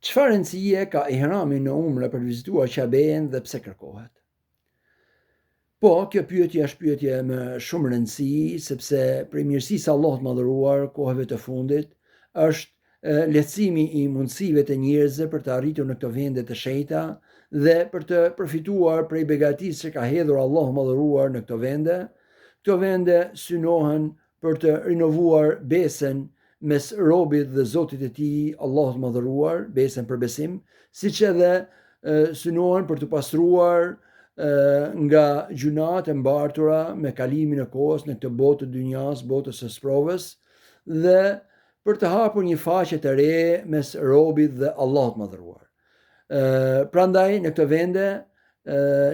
Çfarë rëndësie ka ihrami në umre për të vizituar Qaben dhe pse kërkohet? Po, kjo pyetje është pyetje me shumë rëndësi, sepse prej mirësisë së Allahut të Madhëruar kohëve të fundit është lehtësimi i mundësive të njerëzve për të arritur në këto vende të shenjta dhe për të përfituar prej begatisë që ka hedhur Allahu i Madhëruar në këto vende. Këto vende synohen për të rinovuar besën mes robit dhe Zotit të tij, Allahut të Madhëruar, besën për besim, siç edhe synohen për t'u pastruar nga gjynahet e mbartura me kalimin e kohës në këtë botë të dynjas, botës së sprovës, dhe për të hapur një faqe të re mes robit dhe Allahut të Madhëruar. Prandaj në këto vende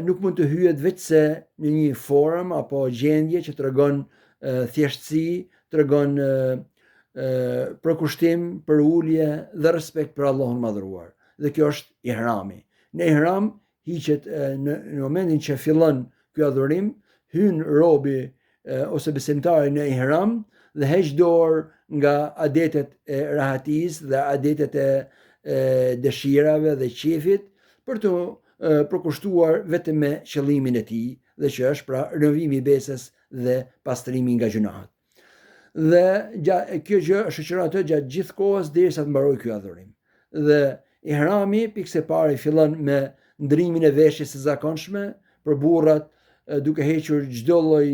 nuk mund të hyhet veçse në një formë apo gjendje që tregon thjeshtësi, tregon përkushtim, përulje dhe respekt për Allahun e Madhëruar. Dhe kjo është ihrami. Në ihram hiqet në, në momentin që fillon ky adhurim, hyn robi ose besimtari në ihram dhe heq dorë nga adetet e rahatisë dhe adetet e, e dëshirave dhe qejfit për t'u përkushtuar vetëm me qëllimin e tij dhe që është pra rinovimi i besës dhe pastrimi nga gjynahet. Dhe gja, kjo gjë shoqëron atë gjatë gjithë kohës derisa të mbarojë ky adhurim. Dhe ihrami pikë së pari fillon me ndrimin e veshjes së zakonshme për burrat duke hequr çdo lloj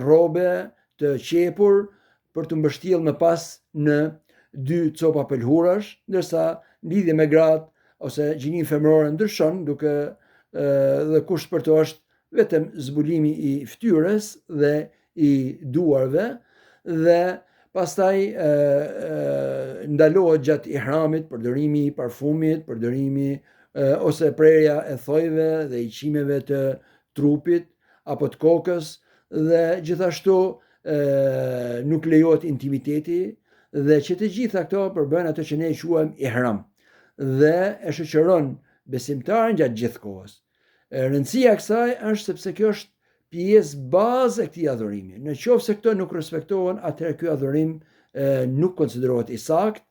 rrobe të qepur për t'u mbështjellë më pas në dy copa pëlhurash, ndërsa në lidhje me gratë ose gjininë femërore ndryshon duke dhe kusht për të është vetëm zbulimi i fytyrës dhe i duarve dhe pastaj e, e, ndalohet gjatë ihramit përdorimi i parfumit, përdorimi e, ose prerja e thojve dhe i qimeve të trupit apo të kokës dhe gjithashtu e, nuk lejohet intimiteti dhe që të gjitha këto përbëjnë atë që ne e quajmë ihram dhe e shoqëron besimtarin gjatë gjithë kohës. Rëndësia e kësaj është sepse kjo është pjesë bazë e këtij adhurimi. Në qoftë se këto nuk respektohen, atëherë ky adhurim e, nuk konsiderohet i saktë.